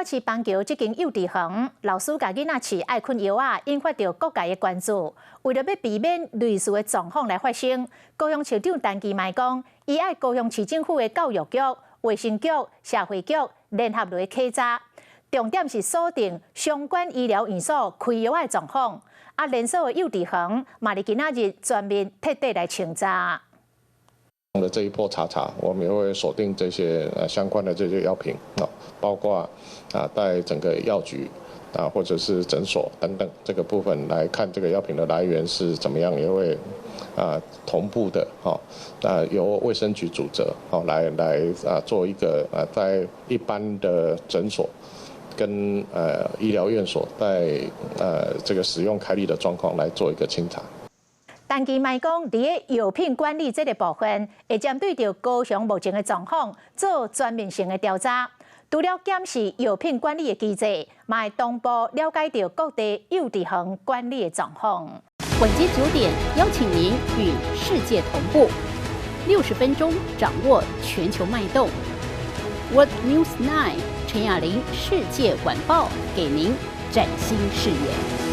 北市邦橋這間幼稚園，老師共囡仔飼愛睏藥仔，引發著各界的關注。為著欲避免類似的狀況來發生，高雄市長陳其邁講，伊愛高雄市政府的教育局、衛生局、社會局聯合來稽查，重點是鎖定相關醫療院所開藥的狀況。啊，連鎖的幼稚園嘛，佇今仔日全面徹底來清查。的這一波查查，我們也會鎖定這些相關的這些藥品啊，包括啊在整個藥局啊或者是診所等等這個部分來看這個藥品的來源是怎麼樣，也會啊同步的哈，那由衛生局主責哦來啊做一個啊在一般的診所跟醫療院所在這個使用開立的狀況來做一個清查。陳其邁講，佇咧藥品管理這個部分，會針對著高雄目前的狀況做全面性的調查。除了檢視藥品管理的機制，嘛會同步了解著各地幼稚園管理的狀況。晚間9點，邀請您與世界同步，60分鐘掌握全球脈動。World News 9 陳雅玲世界晚報，給您嶄新視野。